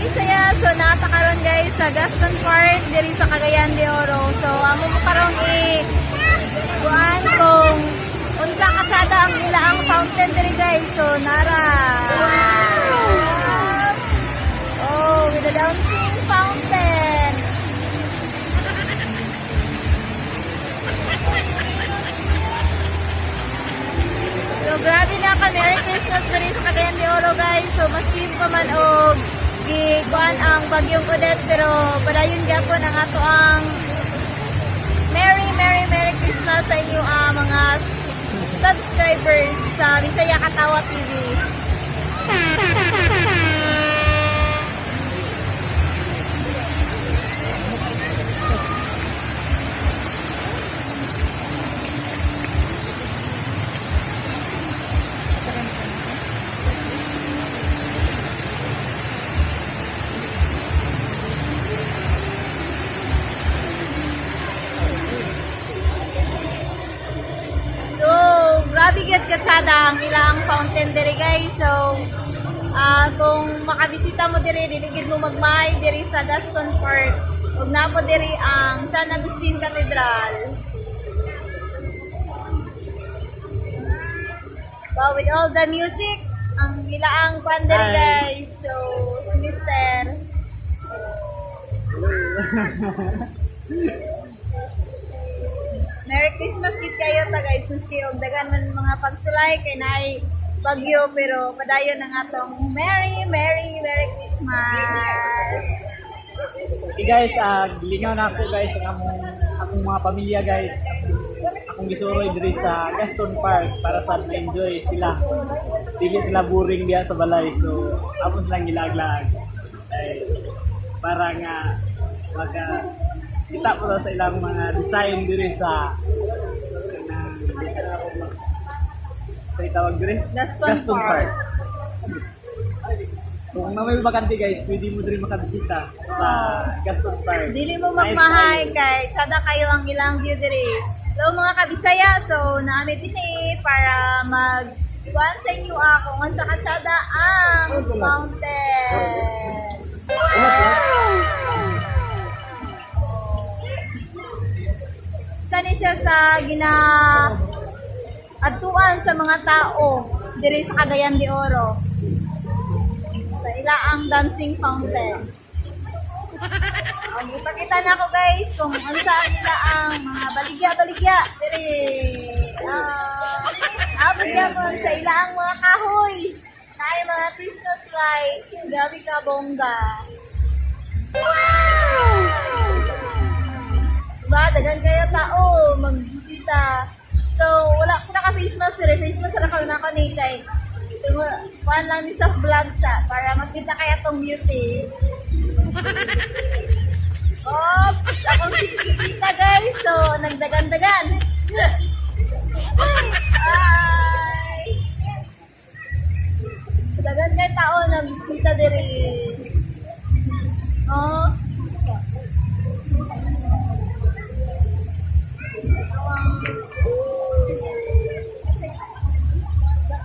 Bisaya. So naa ta karon, guys, sa Gaston Park diri sa Cagayan de Oro. So amo mo karon i kuan kung unsa katsada ang ilaang fountain diri, guys. So nara. Oh, with the dancing fountain. So grabe na ka Merry Christmas diri sa Cagayan de Oro, guys. So maski pa man og gikuan ang bagyong Odette, pero padayon gyapon ang ato ang Merry Merry Merry Christmas sa inyo mga subscribers sa Bisaya Katawa TV. So, grabe gyud katsada ang ilang fountain diri, guys. So, kung makabisita mo diri, dili gid mo magmahay diri sa Gaston Park. Ug naa po diri ang San Agustin Cathedral. Wow, with all the music, ang ilaang kwan diri, Hi. Guys. So, si Mister. Merry Christmas gid kayo ta, guys. Maski og daghan man mga pagsulay kay naay bagyo, pero padayon ang atong Merry Merry Merry Christmas. Okay guys, gilingaw na ako, guys, ang among akong mga pamilya, guys. Akong gisuroy diri sa Gaston Park para sa ma-enjoy sila. Dili sila boring diya sa balay. So, amo silang gilaglag. Ay, para nga maka kita po sa ilang mga design diri sa sa tawag diri? Gaston Park. Kung na may bakante, guys, pwede mo diri makabisita sa Gaston Park. Dili mo Nice magmahay kayo. kay tsada kayo ang ilang view diri. Hello, mga kabisaya. So naami dinhi para mag kuan sa inyo kung unsa katsada ang fountain. Sani siya sa gina adtuan sa mga tao diri sa Cagayan de Oro. Sa ilaang dancing fountain. Ang ipakita na ko, guys, kung unsa ang ila ang mga baligya-baligya diri. Abot gyapon sa ilaang mga kahoy. Naay mga Christmas lights. Grabe ka bongga. Wow! Diba? Daghan kayo tao magbisita. So, wala ko naka face mask pero face mask ra karon nako ni kay kuan lang ni sa vlog sa para makita kaya tong beauty. Oops! Akong kita, guys. So, nagdagan-dagan. Hi! Dagan kay tao nagbisita diri. Oh.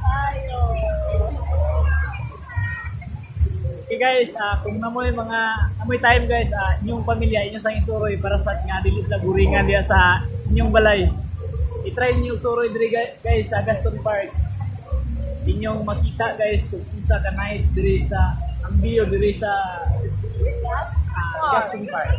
Ayo. Okay guys, kung namoy mga namoy time, guys, inyong pamilya, inyong sang isuroy para sa nga dili sila buringan diya sa inyong balay. I-try niyo suroy diri, guys, sa Gaston Park. Inyong makita, guys, kung unsa ka nice diri sa ang view diri sa Gaston Park.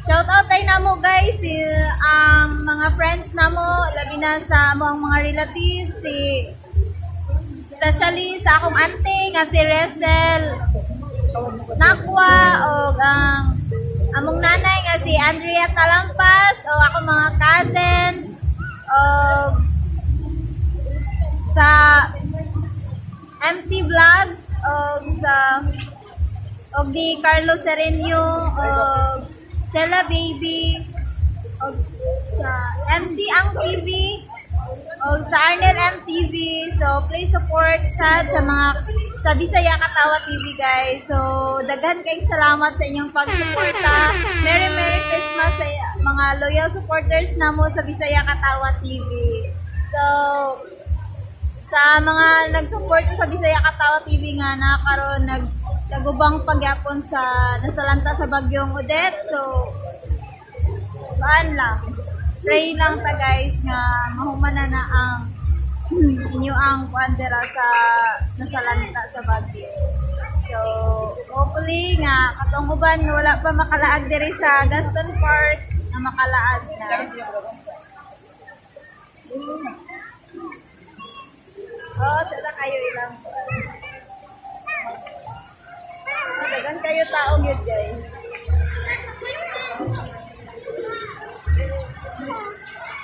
Shout out ay namo, guys, si ang mga friends namo, labi na sa among mga relatives, si especially sa akong auntie nga si Resel Nakwa og ang among nanay nga si Andrea Talampas o akong mga cousins og sa MT Vlogs og sa og di Carlo Serenio og Chella Baby og sa MC Ang TV. O sa Arnel MTV. So please support sad sa mga sa Bisaya Katawa TV, guys. So daghan kayong salamat sa inyong pagsuporta. Merry Merry Christmas sa mga loyal supporters namo sa Bisaya Katawa TV. So sa mga nag-support sa Bisaya Katawa TV nga na karon nagubang pagyapon sa nasalanta sa bagyong Odette. So paan lang. Pray lang ta, guys, nga mahuman na na ang inyo ang kuan dira sa nasalanta sa bagyo. So, hopefully nga katong uban nga wala pa makalaag diri sa Gaston Park na makalaag na. Oh, tada kayo ilang. Dagan kayo tao gyud, guys.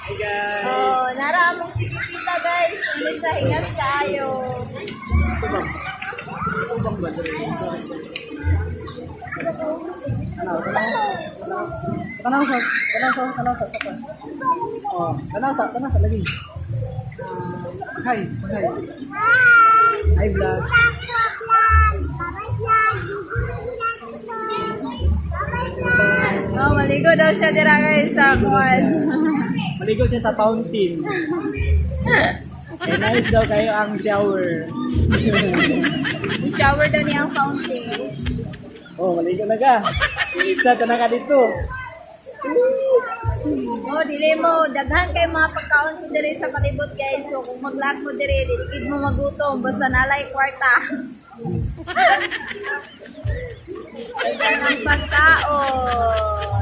Hi, guys. Oh, nara among tikitita, guys. Hindi sa hingas kaayo. Ito bang? Ito bang ba? Tanaw, tanaw. Tanaw sa, tanaw sa, tanaw sa, tanaw. Oh, tanaw sa lagi. Ah, hi, hi. Hi, vlog. Oh, maligo daw siya dira, guys, sa kuan. Maligo siya sa fountain. Eh, nice daw kayo ang shower. I-shower daw niya ang fountain. Oh, maligo na ka. Isa ta na ka dito. Oh, dili mo daghan kay mga pagkaon ko diri sa palibot, guys. So kung maglag mo diri, dili gid mo magutom basta nalay kwarta. Daghan ang pagkaon.